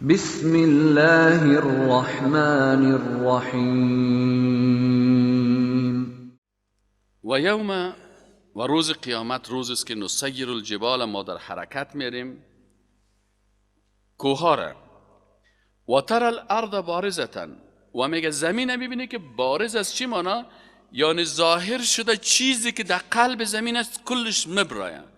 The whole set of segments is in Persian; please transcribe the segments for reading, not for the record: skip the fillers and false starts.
بسم الله الرحمن الرحیم. و یوم و روز قیامت روز است که نسیر الجبال، ما در حرکت میریم کوها را. و تر الارض بارزة، و میگه زمین میبینی که بارز از چی مانا؟ یعنی ظاهر شده چیزی که در قلب زمین است کلش مبراید.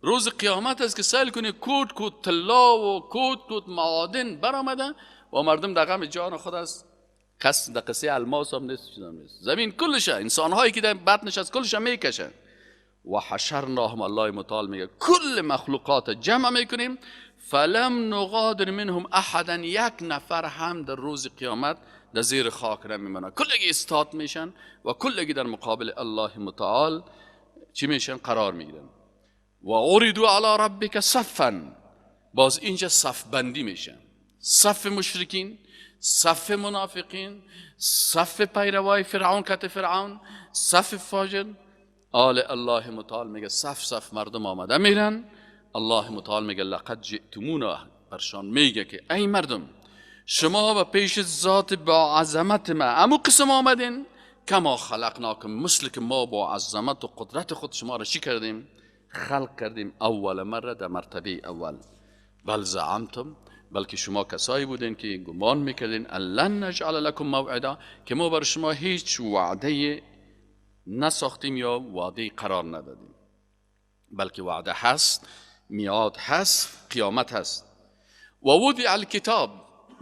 روز قیامت است که سیل کنی کوت کوت طلا و کوت کوت معادن برآمده و مردم در غم جان خود است. کس در قصه الماس هم نیست، چیز هم نیست. زمین کلشه، انسان هایی که در بطنش است کلش میکشن. و حشرناهم، الله متعال میگه کل مخلوقات جمع میکنیم، فلم نغادر منهم احدا، یک نفر هم در روز قیامت در زیر خاک نمیمونه. کلگی استاد میشن و کلگی در مقابل الله متعال چی میشن؟ قرار میگیرن. و عرضوا علی ربک صفا، باز اینجا صف بندی میشن، صف مشرکین، صف منافقین، صف پیروای فرعون کت فرعون، صف فاجر. آل الله متعال میگه صف صف مردم آمده میرن. الله متعال میگه لقد جئتمونا، برشان میگه که ای مردم شما به پیش ذات با عظمت ما امو قسم آمدین، کما خلقناکم، مثل که ما با عظمت و قدرت خود شما را چی کردیم؟ خلق کردیم. اول مره، در مرتبه اول. بل زعمتم، بلکه شما کسایی بودین که گمان میکردین لن نجعل لکم موعدا، که ما بر شما هیچ وعده نساختیم یا وعده قرار ندادیم، بلکه وعده هست، میعاد هست، قیامت هست. و وضع الکتاب،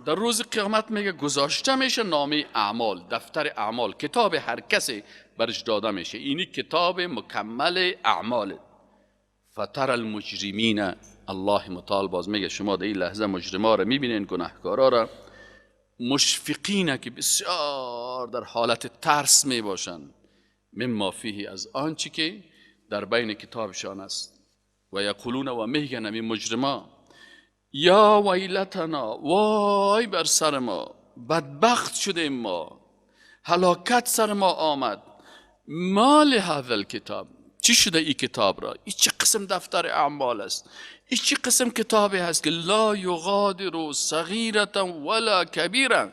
در روز قیامت میگه گذاشته میشه نامه اعمال، دفتر اعمال، کتاب هر کسی برش داده میشه، اینی کتاب مکمل اعمال. فتر المجرمین، الله متعال باز میگه شما در این لحظه مجرما را میبینین، گناهکارا را، مشفقین که بسیار در حالت ترس میباشن، مما فیه، از آنچه که در بین کتابشان است. و یقولون، و میگن این مجرما، یا ویلتنا، وای بر سر ما، بدبخت شدیم ما، هلاکت سر ما آمد، ما لهذا الکتاب، چی شده این کتاب را؟ این چه قسم دفتر اعمال است؟ این چه قسم کتابی هست که لا یغادر صغیرة ولا کبیره،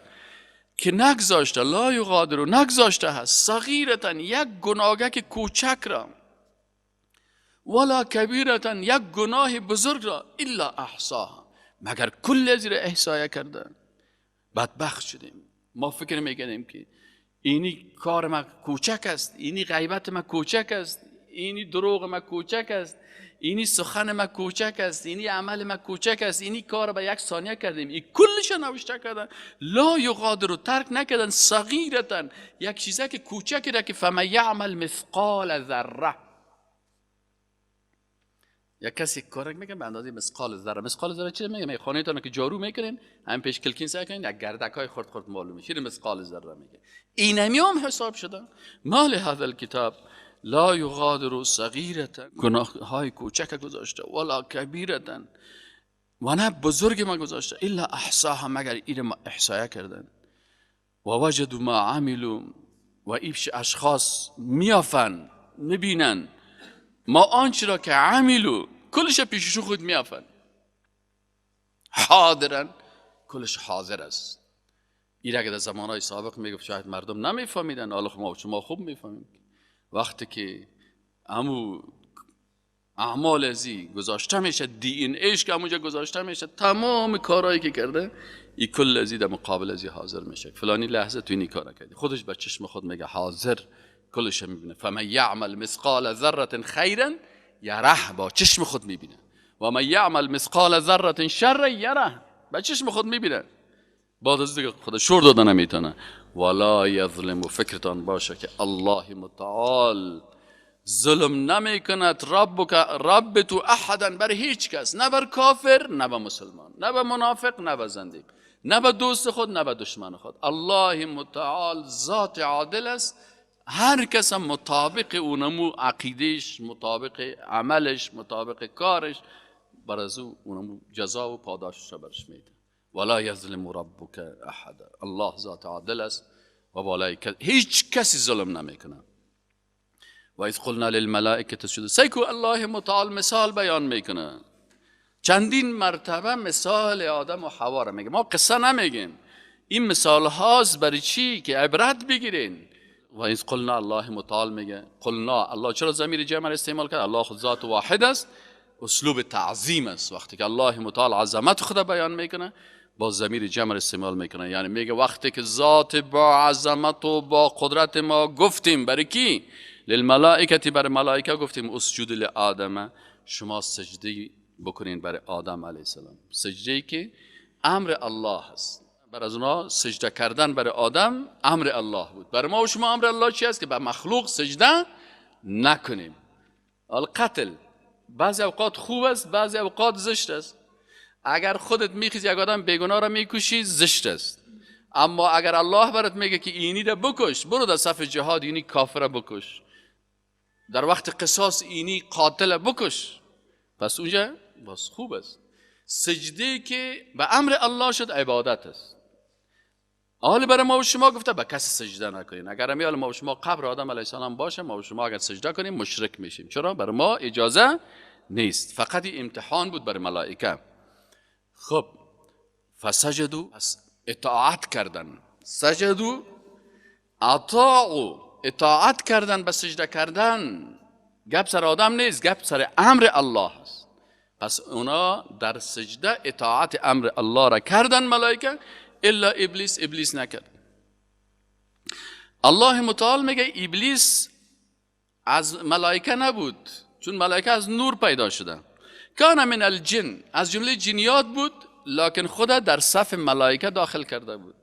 که نگذاشته، لا یغادر نگذاشته هست، صغیرة یک گناهک کوچک را، ولا کبیرة یک گناه بزرگ را، الا احصاها، مگر کل از را احصایه کرده. بدبخت شدیم. ما فکر میکنیم که اینی کار ما کوچک است، اینی غیبت ما کوچک است، اینی دروغ ما کوچک است، اینی سخن ما کوچک است، اینی عمل ما کوچک است، اینی کار به یک ثانیه کردیم، این کلش نوشته کردن. لا یغادر، ترک نکردن، صغیرة یک چیزه که کوچکی را که فمن یعمل مثقال ذره، یک کسی کارک میگه به اندازه مثقال ذره. مثقال ذره چی میگه؟ میگه خانه تان که جارو میکنین، هم پیش کلکین سعی کنین یک گردک های خرد خرد معلوم میشه، مثقال ذره میگه. اینمی هم حساب شده. ما لهذا الکتاب لا یغادر صغیرة، گناه های کوچک گذاشته، ولا کبیرة و نه بزرگ ما گذاشته، الا احصاها، مگر این ما احصایه کردن. و وجدوا ما عملوا، و ایش اشخاص میافن میبینن ما آنچه را که عملو، کلش پیششو خود میافن، حاضرن، کلش حاضر است. این اگه در زمانهای سابق میگفت شاید مردم نمیفهمیدن، حالا ما شما خوب میفهمیم. وقتی که امو اعمال ازی گذاشته میشه، دی این ایش که همونجا گذاشته میشه، تمام کارهایی که کرده ای کل ازی در مقابل ازی حاضر میشه. فلانی لحظه تو اینی کارا کردی، خودش به چشم خود میگه حاضر، کلش میبینه. فمن یعمل مثقال ذره خیرا یره، با چشم خود میبینه. و من یعمل مثقال ذره شرا یره، با چشم خود میبینه. بعد از دیگه خود شور داده نمیتونه. ولا یظلم، فکرتان باشه که الله متعال ظلم نمیکند ربک، رب تو احدا، بر هیچ کس، نه بر کافر، نه بر مسلمان، نه بر منافق، نه بر زندیق، نه بر دوست خود، نه بر دشمن خود. الله متعال ذات عادل است. هر کس هم مطابق اونمو عقیدهش، مطابق عملش، مطابق کارش، بر از او اونمو جزا و پاداشش را برش میده. ولا یظلم ربک احدا، الله ذات عادل است و بالای هیچ کسی ظلم نمیکنه. و اذ قلنا للملائکه اسجدوا، سیکو الله متعال مثال بیان میکنه. چندین مرتبه مثال آدم و حوا را میگه. ما قصه نمیگیم، این مثال هاست برای چی؟ که عبرت بگیرین. و اذ قلنا، الله متعال میگه قلنا. الله چرا ضمیر جمع استعمال کرد؟ الله خود ذات واحد است، اسلوب تعظیم است. وقتی که الله متعال عظمت خود بیان میکنه با ضمیر جمع استعمال میکنه، یعنی میگه وقتی که ذات با عظمت و با قدرت ما گفتیم برای کی؟ للملائکه، برای ملائکه گفتیم اسجد لآدم، شما سجده بکنین برای آدم علیه السلام. سجده که امر الله است. بر از اونا سجده کردن برای آدم امر الله بود. برای ما و شما امر الله چی است؟ که به مخلوق سجده نکنیم. القتل بعضی اوقات خوب است، بعضی اوقات زشت است. اگر خودت میخیزی یک آدم بیگناه را میکشی زشت است، اما اگر الله برات میگه که اینی را بکش، برو در صف جهاد اینی کافر را بکش، در وقت قصاص اینی قاتل بکش، پس اونجا باز خوب است. سجده که به امر الله شد عبادت است. حال برای ما و شما گفته به کسی سجده نکنین. اگر امیال ما و شما قبر آدم علیه السلام باشه، ما و شما اگر سجده کنیم مشرک میشیم. چرا؟ برای ما اجازه نیست. فقط امتحان بود برای ملائکه. خب فسجدوا، پس اطاعت کردن. سجدوا اطاعوا، اطاعت کردن به سجده کردن. گپ سر آدم نیست، گپ سر امر الله است. پس اونا در سجده اطاعت امر الله را کردن ملائکه، الا ابلیس، ابلیس نکرد. الله متعال میگه ابلیس از ملائکه نبود، چون ملائکه از نور پیدا شده. کان من الجن، از جمله جنیات بود، لکن خدا در صف ملائکه داخل کرده بود.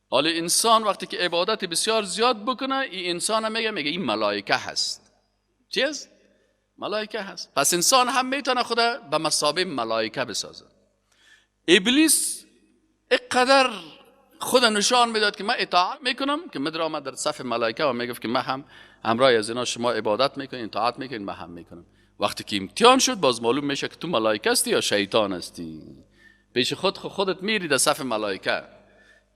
حالا انسان وقتی که عبادت بسیار زیاد بکنه، این انسان هم میگه این ملائکه هست. چیز؟ ملائکه هست. پس انسان هم میتونه خدا به مثابه ملائکه بسازه. ابلیس اقدر خدا نشان میداد که من اطاعت میکنم، که مدر آمد در صف ملائکه و میگفت که من هم همراه از اینا شما عبادت میکنین، اطاعت میکنین، من هم میکنم. وقتی که امتحان شد باز معلوم میشه که تو ملائکه هستی یا شیطان هستی. پیش خود خودت میری در صف ملائکه.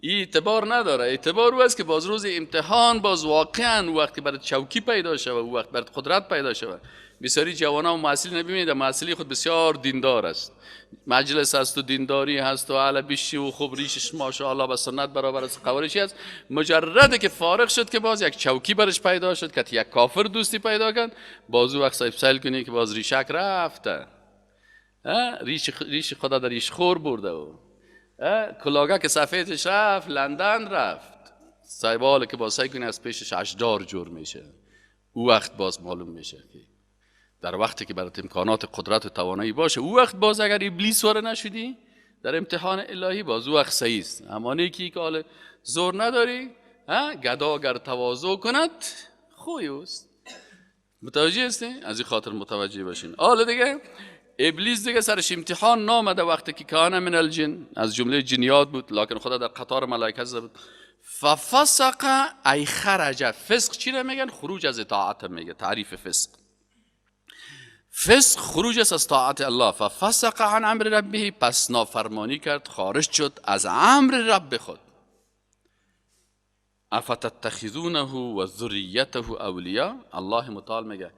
این اعتبار نداره. اعتبار او است که باز روز امتحان باز واقعا وقتی برات چوکی پیدا شوه، و وقت برات قدرت پیدا شوه. بسیاری جوانان و محصلین نبینید، محصلی خود بسیار دیندار است، مجلس است و دینداری هست و علی بشی و خوب ریشش ماشاءالله به سنت برابر است، قوارشی است. مجرد که فارغ شد که باز یک چوکی برش پیدا شد که یک کافر دوستی پیدا کرد، باز او وقت صاحب سیل کنی که باز ریشک رفته، ریش خدا در ریش خور برده و کلاگه که سفیدش رفت لندن رفت. صاحب حال که باز سعی کنی از پیشش اشدار جور میشه. او وقت باز معلوم میشه که در وقتی که برات امکانات قدرت و توانایی باشه، او وقت باز اگر ابلیس واره نشدی در امتحان الهی، باز او وقت صحیح است. امانی که حال زور نداری، گدا اگر تواضع کند خوی اوست. متوجه هستی؟ از این خاطر متوجه باشین. حالا دیگه ابلیس دیگه سرش امتحان نامده وقتی که کان من الجن، از جمله جنیات بود، لکن خدا در قطار ملائکه زده بود. ففسق ای خرج. فسق چی رو میگن؟ خروج از اطاعت میگه. تعریف فسق، فسق خروج است از طاعت الله. ففسق عن امر ربه، پس نافرمانی کرد، خارج شد از امر رب خود. افتتخذونه و ذریته اولیا. الله متعال میگه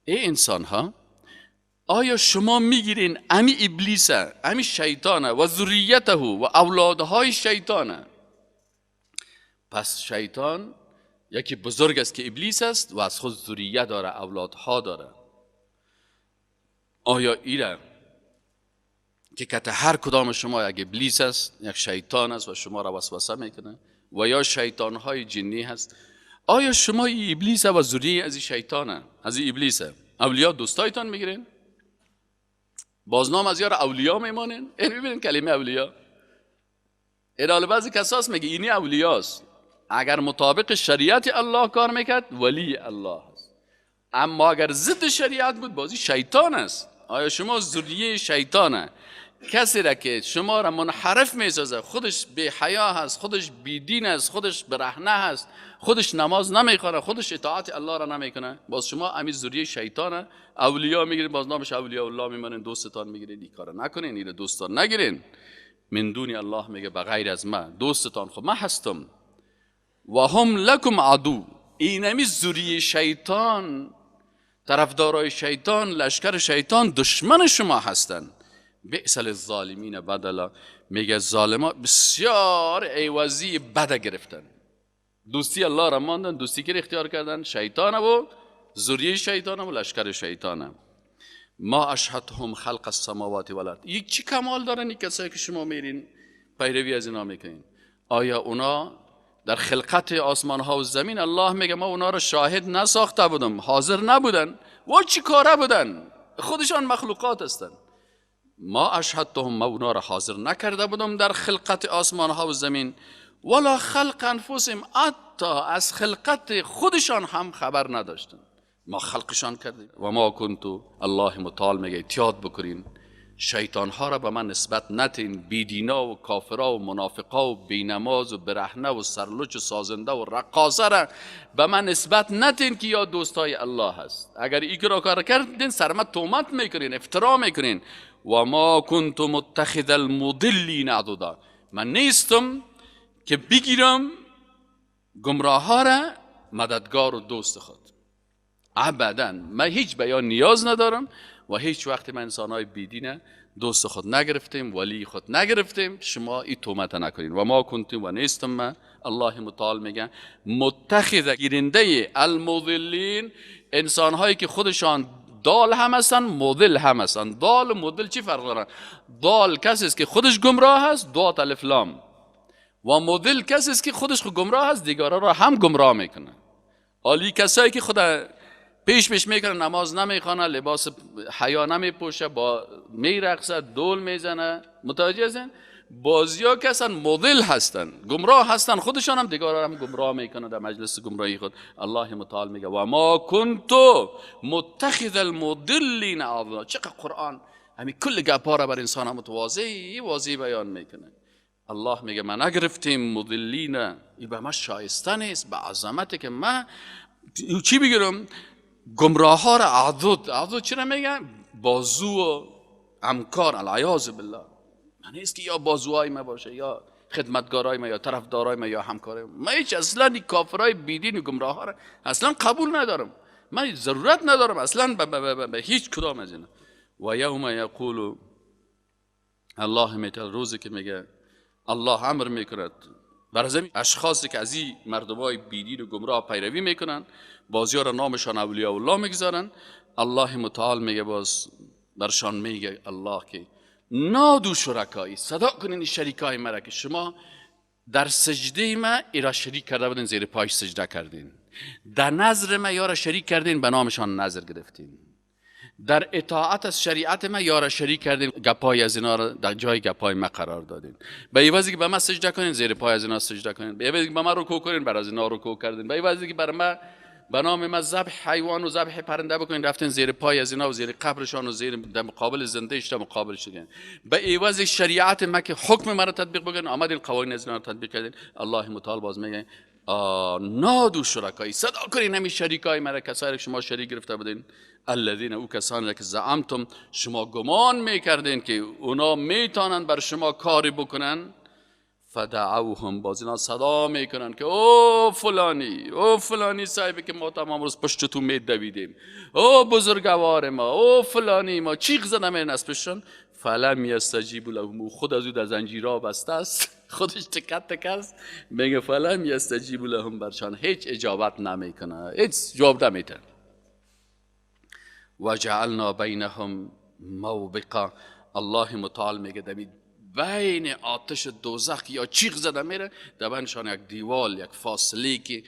ای انسان ها، آیا شما میگیرین امی ابلیسه، امی شیطانه و ذریته و اولادهای شیطانه؟ پس شیطان یکی بزرگ است که ابلیس است و از خود ذریه داره، اولادها داره. آیا ایره که کت هر کدام شما یک ابلیس است، یک شیطان است و شما را وسوسه میکنه و یا شیطانهای جنی هست، آیا شما ای ابلیس و ذریه از این شیطانه، از این ابلیس اولیا دوستایتان میگیرین؟ باز نام از یار اولیا میمانین؟ این میبینین کلمه اولیا این بعضی کساس میگه اینی اولیاست. اگر مطابق شریعت الله کار میکرد ولی الله است، اما اگر ضد شریعت بود بازی شیطان است. آیا شما ذریه شیطانه؟ کسی را که شما را منحرف میسازه، خودش بی حیا هست، خودش بی دین است، خودش برهنه هست، خودش نماز نمیخوره، خودش اطاعت الله را نمیکنه، باز شما امی ذریه شیطانه اولیا میگیرین، باز نامش اولیا الله میمانین، دوستتان میگیرین. این کارا نکنین، این دوستان نگیرین. من دون الله میگه بغیر از من دوستتان خب من هستم. و هم لکم عدو. اینمی ذریه شیطان، طرفدارای شیطان، لشکر شیطان دشمن شما هستند. بئس للظالمین بدلا. میگه ظالما بسیار عوضی بد گرفتن، دوستی الله را ماندن، دوستی که اختیار کردن شیطان و ذریه شیطان و لشکر شیطان. ما اشهدهم خلق السماوات والارض. یک چی کمال دارن این کسایی که شما میرین پیروی از اینا میکنین؟ آیا اونا در خلقت آسمان ها و زمین، الله میگه ما اونا را شاهد نساخته بودم، حاضر نبودن و چی کاره بودن، خودشان مخلوقات هستن. ما اشهدتهم، ما اونا را حاضر نکرده بودم در خلقت آسمان ها و زمین، ولا خلق انفسهم، حتی از خلقت خودشان هم خبر نداشتن، ما خلقشان کردیم. و ما کنتو، الله متعال میگه احتیاط بکنین، شیطان ها را به من نسبت نتین، بیدینا و کافرا و منافقا و بینماز و برهنه و سرلوچ و سازنده و رقاصه را به من نسبت نتین که یا دوستای الله هست. اگر این کار کردین سرمت تهمت میکنین، افترا میکنین. و ما کنت متخذ المضلین عضدا، من نیستم که بگیرم گمراه ها را مددگار و دوست خود، ابدا. من هیچ بیان نیاز ندارم و هیچ وقت من انسانهای بیدینه دوست خود نگرفتیم، ولی خود نگرفتیم، شما این تهمت نکنین. و ما کنتیم و نیستم من، الله متعال میگه متخذ گیرنده المضلین، انسانهایی که خودشان دال هم هستن مضل هم هستن. دال و مضل چی فرق دارن؟ دال کسی است که خودش گمراه است، دو الف لام، و مضل کسی است که خودش خود گمراه است، دیگران را هم گمراه میکنه. عالی کسایی که خود پیش پیش میکنه، نماز نمیخوانه، لباس حیا نمیپوشه، با میرقصه، دول میزنه، متوجه هستین؟ بازیا کسان مضل هستن، گمراه هستن، خودشان هم دیگران هم گمراه میکنه در مجلس گمراهی خود. الله متعال میگه و ما کنت متخذ المضلین عضدا. چقدر قرآن همین کل گپا را بر انسان هم متواضع واضح بیان میکنه. الله میگه ما نگرفتیم مضلین، این به ما شایسته نیست، به عظمتی که من چی بگیرم گمراه ها را عضد. عضد چرا میگن؟ بازو و همکار، العیاذ بالله. من نیست که یا بازوهای ما باشه یا خدمتگارای ما یا طرفدارای ما یا همکارای ما. من هیچ اصلا این کافرای بیدین و گمراه ها را اصلا قبول ندارم، من ضرورت ندارم اصلا به هیچ کدام از اینا. و یوم یقول، الله میتل روزی که میگه الله امر میکند بر زمین اشخاصی که از این مردمای بیدین و گمراه پیروی میکنن، بازی ها را نامشان اولیاء الله میگذارن. الله متعال میگه باز برشان میگه الله که نادو شرکایی، صدا کنین شریکای مرا که شما در سجده ما ایرا شریک کرده بودین، زیر پایش سجده کردین، در نظر ما یارا شریک کردین، به نامشان نظر گرفتین، در اطاعت از شریعت ما یارا شریک کردین، گپای از اینا را در جای گپای ما قرار دادین، به عوضی که به ما سجده کنین زیر پای از اینا سجده کنین، به عوضی که به ما رکوع کنین بر از اینا رکوع کردین، به عوضی که بر ما به نام ما ذبح حیوان و ذبح پرنده بکنین رفتین زیر پای از اینا و زیر قبرشان و زیر در مقابل زنده در مقابل شدین، به عوض شریعت ما که حکم ما را تطبیق بکنین آمدین قوانین از اینا را تطبیق کردین. الله متعال باز میگه نادو شرکایی، صدا کنین همین شریکای مرا، کسایی که شما شریک گرفته بودین، الذین، او کسانی که زعمتم، شما گمان میکردین که اونا میتونن بر شما کاری بکنن. فدعوهم، باز اینا صدا میکنن که او فلانی، او فلانی صاحبی که ما تمام روز پشت تو میدویدیم، او بزرگوار ما، او فلانی ما، چیغ زدن میرن از پشتشون. فلم یستجیبوا لهم، خود از او در زنجیرها بسته است، خودش تکت تک است، میگه فلم یستجیبوا لهم، برشان هیچ اجابت نمیکنه، هیچ جواب نمیده. و جعلنا بینهم موبقا، الله متعال میگه دمید بین آتش دوزخ یا چیغ زده میره، در بینشان یک دیوال، یک فاصله که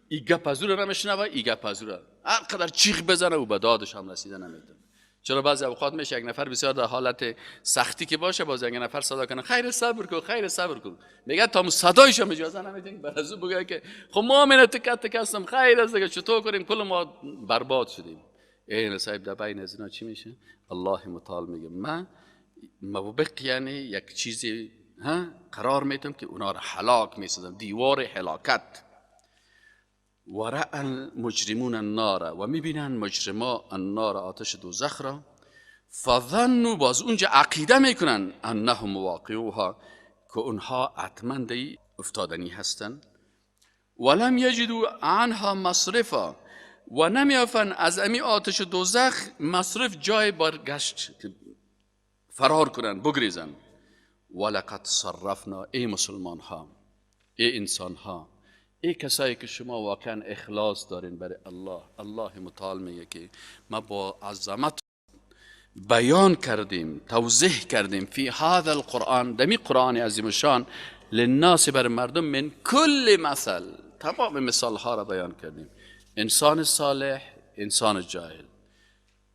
ای گپ از او را نمیشنوه، ای گپ از او را هر قدر چیغ بزنه و به دادش هم رسیده نمیتونه. چرا بعضی اوقات میشه یک نفر بسیار در حالت سختی که باشه، باز یک نفر صدا کنه خیر صبر کن، خیر صبر کن، میگه تا صدایش هم اجازه نمیدین، بر از او بگه که خب ما من تکت تک هستم، خیر است دیگه، چطور کنیم، کل ما برباد شدیم. این صاحب در بین از اینا چی میشه؟ الله متعال میگه من موبق، یعنی یک چیزی قرار میتم که اونا را هلاک میسازم، دیوار هلاکت. و رأى المجرمون النار، و میبینن مجرما النار، آتش دوزخ را. فظنوا، باز اونجا عقیده میکنن انهم مواقعوها، که اونها حتما دی افتادنی هستن. ولم یجدوا عنها مصرفا، و نمیافن از امی آتش دوزخ مصرف، جای برگشت فرار کنن، بگریزن. ولقد صرفنا، ای مسلمان ها، ای انسان ها، ای کسایی که شما واقعا اخلاص دارین برای الله، الله متعال میگه که ما با عظمت بیان کردیم، توضیح کردیم فی هذا القرآن، دمی قرآن عظیم شان، للناس بر مردم، من کل مثل، تمام مثال ها را بیان کردیم. انسان صالح، انسان جاهل،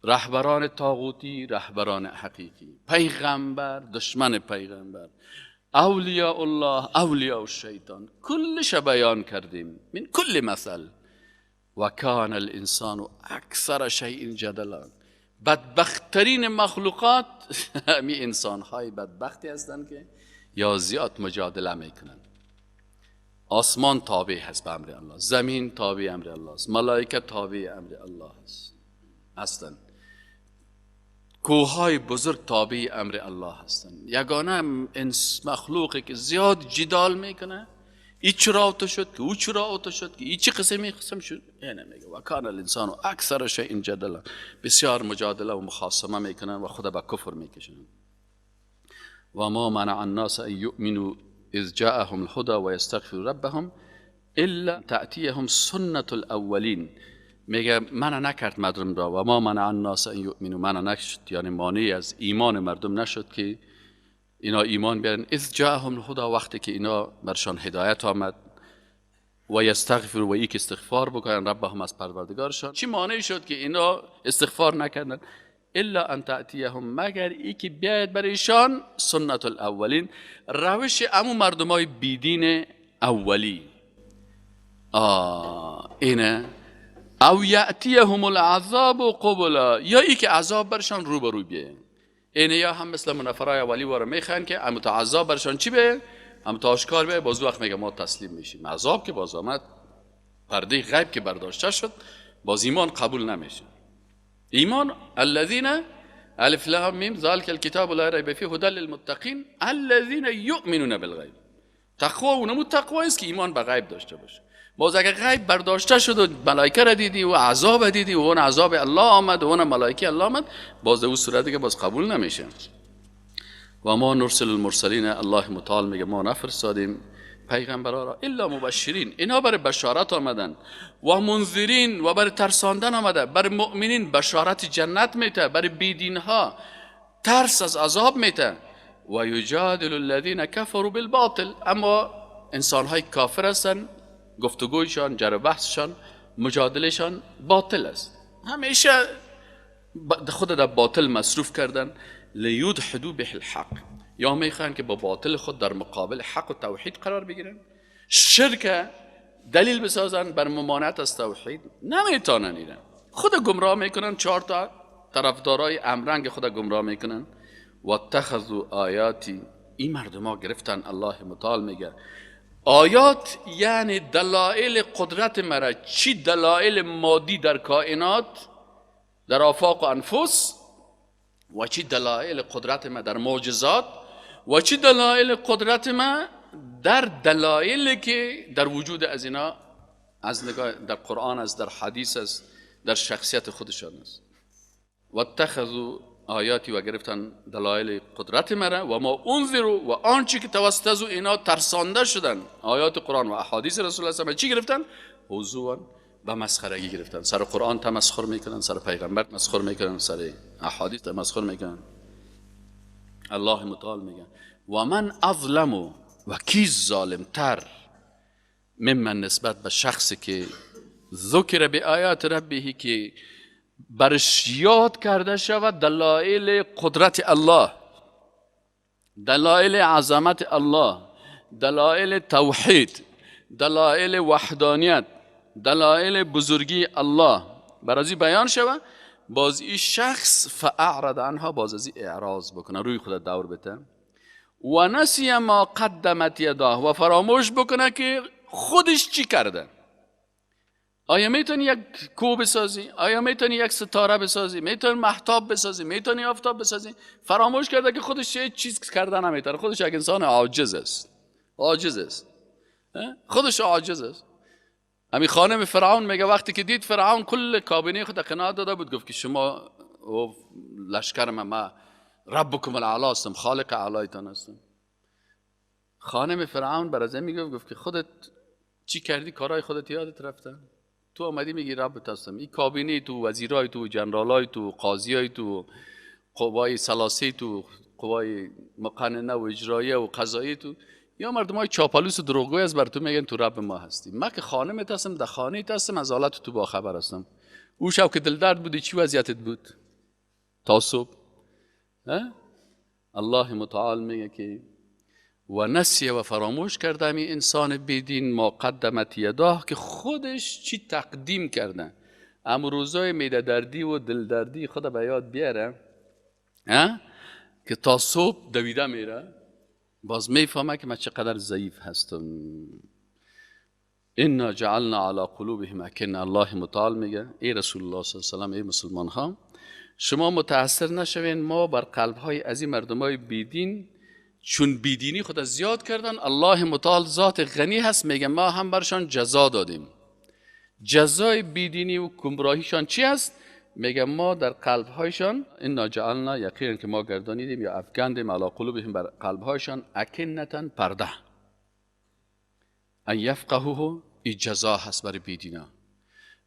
رهبران طاغوتی، رهبران حقیقی، پیغمبر، دشمن پیغمبر، اولیاء الله، اولیاء الشیطان، کلش بیان کردیم من کل مثل. و کان الانسان اکثر شیء جدلا، بدبختترین مخلوقات می انسان های بدبختی هستند که یا زیاد مجادله میکنند. آسمان تابع هست به امر الله، زمین تابع امر الله است، ملائکه تابع امر الله است هستند، کوههای بزرگ تابع امر الله هستند. یگانه مخلوقی که زیاد جدال میکنه، ای چرا اوتو شد که او چرا اوتو شد که ای چی قسمی قسم شد، اینه میگه و کان الانسان اکثر شیء جدلا، بسیار مجادله و مخاصمه میکنن و خود به کفر میکشن. و ما منع الناس ان یؤمنوا اذ جاءهم الهدى ويستغفروا ربهم الا تأتیهم سنة الاولین. میگه منع نکرد مردم را، و ما منع الناس ان یؤمنوا، منع نشد، یعنی مانع از ایمان مردم نشد که اینا ایمان بیارن. اذ جاءهم الهدى، وقتی که اینا برشان هدایت آمد، و یستغفروا، و ای که استغفار بکنن ربهم از پروردگارشان. چی مانع شد که اینا استغفار نکردن؟ الا ان تأتیهم، مگر ای که بیاید برایشان سنت الاولین، روش امو مردمای بیدین اولی. اینه او یأتیهم العذاب قبلا، یا ای که عذاب برشان روبرو بیاید. اینه یا هم مثل منفرای اولی واره میخوان که امو تا عذاب برشان چی بیاید؟ هم تا آشکار بیاید، باز وقت میگه ما تسلیم میشیم. عذاب که باز آمد، پرده غیب که برداشته شد، باز ایمان قبول نمیشه. ایمان الذين الف لام میم ذلك الكتاب لا ريب فيه هدى للمتقين الذين يؤمنون بالغیب. تقوا اونمو تقوا است که ایمان به غیب داشته باشه. باز اگر غیب برداشته شد و ملائکه را دیدی و عذاب دیدی و اون عذاب الله آمد و اون ملائکه الله آمد، باز او صورت دیگه باز قبول نمیشه. و ما نرسل المرسلین، الله متعال میگه ما نفرستادیم پیغمبرا را الا مبشرین، اینا برای بشارت آمدن، و منذرین، و برای ترساندن آمده. برای مؤمنین بشارت جنت میته، برای بیدین ها ترس از عذاب میته. و یجادل الذین کفروا بالباطل، اما انسان های کافر هستن، گفتگویشان، جر و بحثشان، مجادلهشان باطل است، همیشه خود در باطل مصروف کردن. لیدحدوا به الحق، یا میخوان که با باطل خود در مقابل حق و توحید قرار بگیرن، شرک دلیل بسازن بر ممانعت از توحید، نمیتونن. اینا خود گمراه میکنن، چهار تا طرفدارای امرنگ خود گمراه میکنن. و اتخذوا آیاتی، این مردم ها گرفتن، الله متعال میگه آیات یعنی دلایل قدرت مرا، چی دلایل مادی در کائنات، در آفاق و انفس، و چی دلایل قدرت ما در معجزات، و چی دلایل قدرت ما در دلایلی که در وجود از اینا از نگاه در قرآن است، در حدیث است، در شخصیت خودشان است. و اتخذوا آیاتی، و گرفتن دلایل قدرت مرا، و ما انذروا، و آنچه که توسط از اینا ترسانده شدن، آیات قرآن و احادیث رسول الله صلی الله علیه و چی گرفتن؟ هزوا، به مسخرگی گرفتن. سر قرآن تمسخر میکنن، سر پیغمبر تمسخر میکنن، سر احادیث تمسخر میکنن. الله متعال میگه و من اظلم، و کی ظالمتر ممن نسبت به شخصی که ذکر به آیات ربه، که برش یاد کرده شود دلایل قدرت الله، دلایل عظمت الله، دلایل توحید، دلایل وحدانیت، دلایل بزرگی الله برازی بیان شود، باز این شخص فاعرض عنها، باز از اعراض بکنه، روی خود دور بده، و نسی ما قدمت یداه، و فراموش بکنه که خودش چی کرده. آیا میتونی یک کوه بسازی؟ آیا میتونی یک ستاره بسازی؟ میتونی مهتاب بسازی؟ میتونی آفتاب بسازی؟ فراموش کرده که خودش چه چیز کرده نمیتونه. خودش یک انسان عاجز است، عاجز است، خودش عاجز است. همین خانم فرعون میگه وقتی که دید فرعون کل کابینه خود قناعت داده بود، گفت که شما و لشکر ما ربکم الاعلی هستم، خالق اعلایتان هستم. خانم فرعون بر از این میگفت، گفت که خودت چی کردی؟ کارهای خودت یادت رفته؟ تو آمدی میگی رب هستم، این کابینه تو، وزیرای تو، جنرالای تو، قاضیای تو، قوای ثلاثه تو، قوای مقننه و اجراییه و قضایی تو، یا مردم های چاپلوس و دروغگوی از بر تو میگن تو رب ما هستی. من که خانمت هستم، در خانه هستم، از حالت تو با خبر هستم. او شب که دل درد بودی چی وضعیتت بود تا صبح؟ الله متعال میگه که و نسیه و فراموش کرده می انسان بیدین ما قدمت یداه، که خودش چی تقدیم کرده. اما روزای میده دردی و دل دردی خود به یاد بیاره که تا صبح دویده میره، باز میفهمه که من چقدر ضعیف هستم. انا جعلنا علی قلوبهم اکنه. الله متعال میگه ای رسول الله صلی الله علیه و سلم، ای مسلمان ها، شما متاثر نشوین، ما بر قلب های از این مردم های بیدین، چون بیدینی خود زیاد کردن، الله متعال ذات غنی هست، میگه ما هم برشان جزا دادیم. جزای بیدینی و گمراهیشان چی است؟ میگه ما در قلب هایشان، انا جعلنا، یقینا که ما گردانیدیم یا افکندیم، علی قلوبهم، بر قلب هایشان، اکنتن، پرده، ان یفقهوه، ای جزا هست برای بیدینا.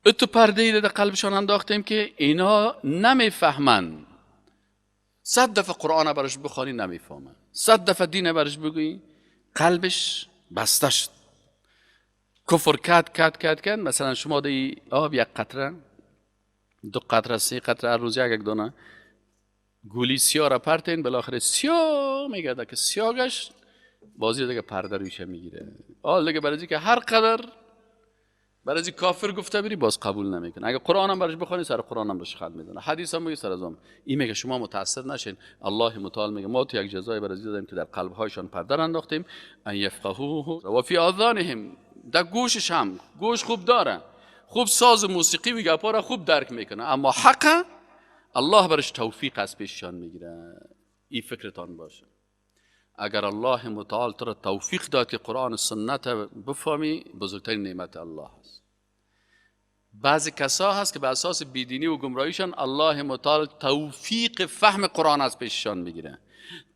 اتو پرده ای در قلبشان انداختیم که اینا نمیفهمن. 100 دفعه قرآن برش بخوانی نمیفهمن، 100 دفعه دین برش بگویی قلبش بسته شد، کفر کد کد کد کد. مثلا شما دی آب یک قطره، 2 قطره، 3 قطره، هر روز یک دانه گولی سیاه را پرتین، بالاخره سیاه میگرده که سیاه گشت، بازی دیگه پرده رویشه میگیره. آل دیگه برای که هر قدر برای کافر گفته بری باز قبول نمیکنه. اگه قرآن هم برش بخونی سر قرآن هم برش خط میزنه، حدیث هم میگه سر از هم. این میگه شما متاثر نشین. الله متعال میگه ما تو یک جزای برای دادیم که در قلب هایشان پرده انداختیم، ان یفقهوه و فی آذانهم، در گوشش هم گوش خوب داره، خوب ساز موسیقی و گپا را خوب درک میکنه، اما حق الله برش توفیق از پیششان میگیره. این فکرتان باشه. اگر الله متعال تو را توفیق داد که قرآن و سنت بفهمی، بزرگترین نعمت الله است. بعضی کسا هست که به اساس بیدینی و گمراهیشان الله متعال توفیق فهم قرآن از پیششان میگیره،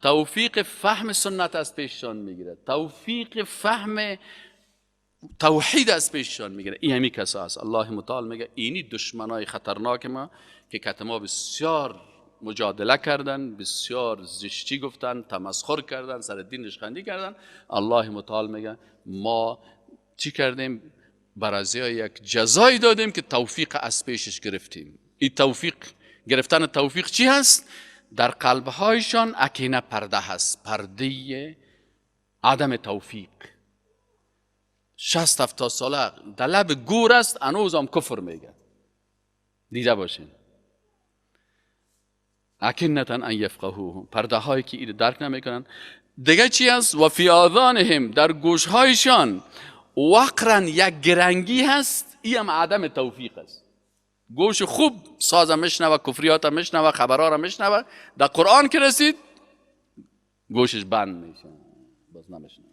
توفیق فهم سنت از پیششان میگیره، توفیق فهم توحید از پیششان میگیره. این همی کسا هست. الله متعال میگه اینی دشمنای خطرناک ما که کتما بسیار مجادله کردن، بسیار زشتی گفتن، تمسخر کردن، سر دین رشخندی کردن. الله متعال میگه ما چی کردیم؟ برای یک جزایی دادیم که توفیق از پیشش گرفتیم. این توفیق گرفتن توفیق چی هست؟ در قلبهایشان اکینه پرده هست، پرده عدم توفیق. 60-70 ساله در لب گور است، هنوز هم کفر میگه. دیده باشین. اکنتن ان یفقهوه، پرده هایی که این درک نمیکنن. دیگه چی هست؟ و فی آذانهم، در گوشهایشان وقرن، یک گرنگی هست. این هم عدم توفیق است. گوش خوب ساز میشنوه، کفریات میشنوه، خبرها را میشنوه، در قرآن که رسید گوشش بند میشه، باز نمیشنوه.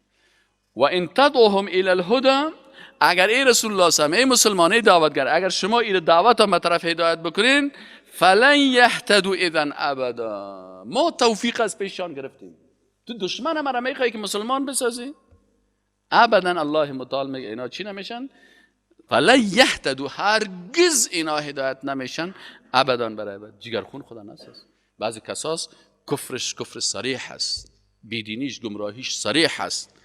و ان تدعوهم الی الهدی، اگر ای رسول الله صلی الله علیه و ای مسلمان دعوتگر، اگر شما این دعوت هم به طرف هدایت بکنین، فلن یهتدوا اذا ابدا. ما توفیق از پیشان گرفتیم. تو دشمن ما را میخوای که مسلمان بسازی؟ ابدا. الله متعال میگه اینا چی نمیشن؟ فلن یهتدوا، هرگز اینا هدایت نمیشن ابدا برای ابد. جگرخون خدا نساز. بعضی کساس کفرش کفر صریح است، بیدینیش گمراهیش صریح است،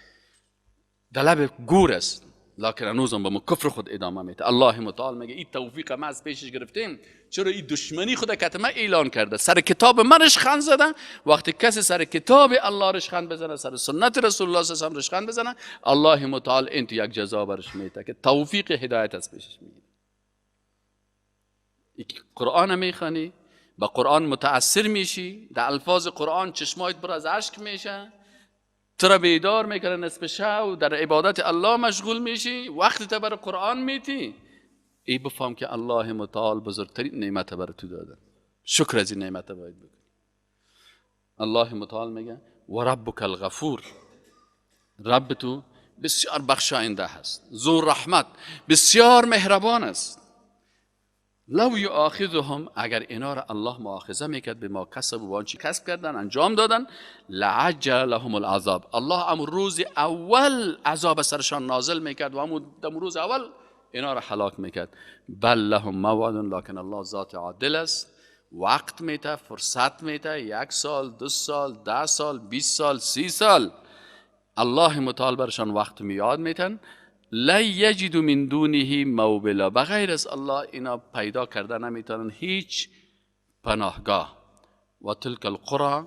دلب گور است، لکن هنوزم با ما کفر خود ادامه میده. الله متعال میگه این توفیق ما از پیشش گرفتیم، چرا این دشمنی خود کتمه اعلان کرده، سر کتاب من رشخند زده. وقتی کسی سر کتاب الله رشخند بزنه، سر سنت رسول الله صلی الله علیه و آله رشخند بزنه، الله متعال این تو یک جزا برش میده که توفیق هدایت از پیشش میگیره. قرآن میخوانی، با قرآن متاثر میشی، در الفاظ قرآن چشمایت پر از اشک میشه، تو را بیدار میکنه نصف شب و در عبادت الله مشغول میشی، وقت تا بر قرآن میتی. ای بفهم که الله متعال بزرگترین نعمت بر تو داده، شکر از این نعمت باید بکنی. الله متعال میگه و ربک الغفور، رب تو بسیار بخشاینده هست، ذو رحمت، بسیار مهربان است. لو یؤاخذهم، اگر اینا را الله مؤاخذه میکرد به ما کسب و آنچه کسب کردن انجام دادن، لعجل لهم العذاب، الله ام روز اول عذاب سرشان نازل میکرد و هم روز اول اینا را هلاک میکرد. بل لهم موعد، لکن الله ذات عادل است، وقت میته، فرصت میته، 1 سال، 2 سال، 10 سال، 20 سال، 30 سال الله متعال برشان وقت میاد میتن. لا یجد من دونه موبلا، بغیر از الله اینا پیدا کرده نمیتونن هیچ پناهگاه. و تلک القرى،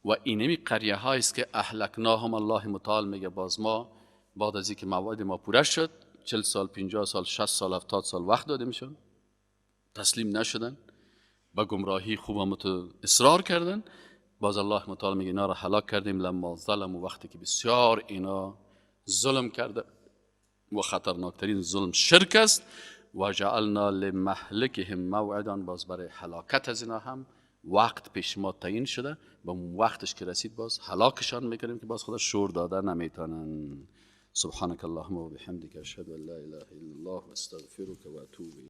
و اینمی قریه های است که اهلکناهم، الله متعال میگه باز ما بعد از اینکه موعد ما پوره شد، 40 سال، 50 سال، 60 سال، 70 سال وقت داده میشون، تسلیم نشدن، با گمراهی خوب هم اصرار کردن، باز الله متعال میگه اینا را هلاک کردیم. لما ظلموا، وقتی که بسیار اینا ظلم کرده و خطرناکترین ظلم شرک است. و جعلنا لمهلکهم موعدا، باز برای هلاکت از اینا هم وقت پیش ما تعیین شده، با وقتش که رسید باز هلاکشان میکنیم که باز خدا شور داده نمیتونن. سبحانك اللهم وبحمدك اشهد ان لا اله الا الله واستغفرك واتوب الیک.